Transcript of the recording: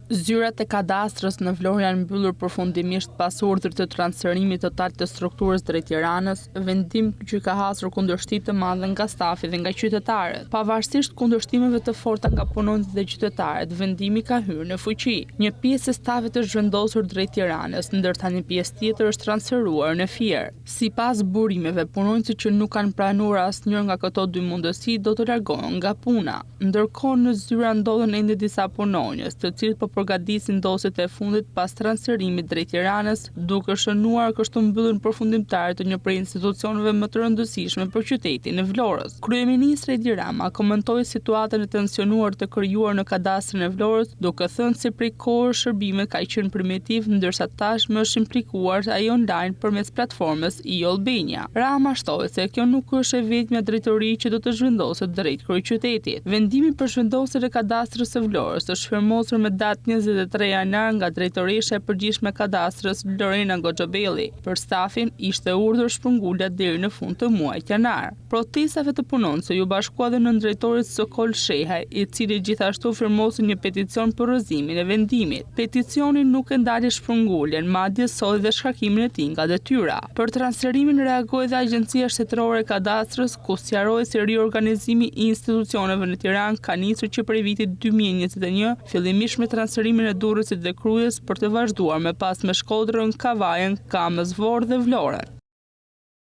Zyrat e Kadastrës në Vlorë janë mbyllur përfundimisht pas urdhrit të transferimit total të strukturës drejt Tiranës, vendim që ka hasur kundërshti të madhe nga stafi dhe nga qytetarët. Pavarësisht kundërshtimeve të forta nga punonjësit dhe qytetarët, vendimi ka hyrë në fuqi. Një pjesë e stafit është zhvendosur drejt Tiranës, ndërsa një pjesë tjetër është transferuar në Fier. Sipas burimeve, punonjësit që nuk kanë pranuar asnjërën nga këto dy mundësi do të largohen nga puna. Ndërkohë në zyra ndodhen ende disa punonjës, të cilët po përgatisin dosjet e fundit pas transferimit drejt Tiranës, duke shënuar kështu mbylljen përfundimtare të një prej institucioneve më të rëndësishme për qytetin e Vlorës. Kryeministri Edi Rama komentoi situatën e tensionuar të krijuar në Kadastrën e Vlorës, duke thënë se prej kohësh shërbimi ka qenë primitiv ndërsa tashmë është implikuar ai online përmes platformës e-Albania. Rama shtoi se kjo nuk është e vetmja drejtori që do të zhvendoset drejt kryeqytetit. Vendimi për zhvendosjen e Kadastrës së Vlorës është firmosur me datë 23 janar nga drejtoresha e përgjithshme e Kadastrës, Lorena Goxhobelli. Për stafin ishte urdhër shpërngulja deri në fund të muajit janar. Protestave të punonjësve iu bashkua dhe nëndrejtori Sokol Shehaj, i cili gjithashtu firmosi një peticion për rrëzimin e vendimit. Peticioni nuk e ndali shpërnguljen, madje solli dhe shkarkimin e tij nga detyra. Për transferimin reagoi dhe Agjencia Shtetërore e Kadastrës, ku sqaroi se riorganizimi i institucioneve në Tiranë ka nisur që prej vitit 2021, fillimisht me transferimin e Durrësit dhe Krujës për të vazhduar më pas me Shkodrën, Kavajën, Kamëz, Vorë dhe Vlorën.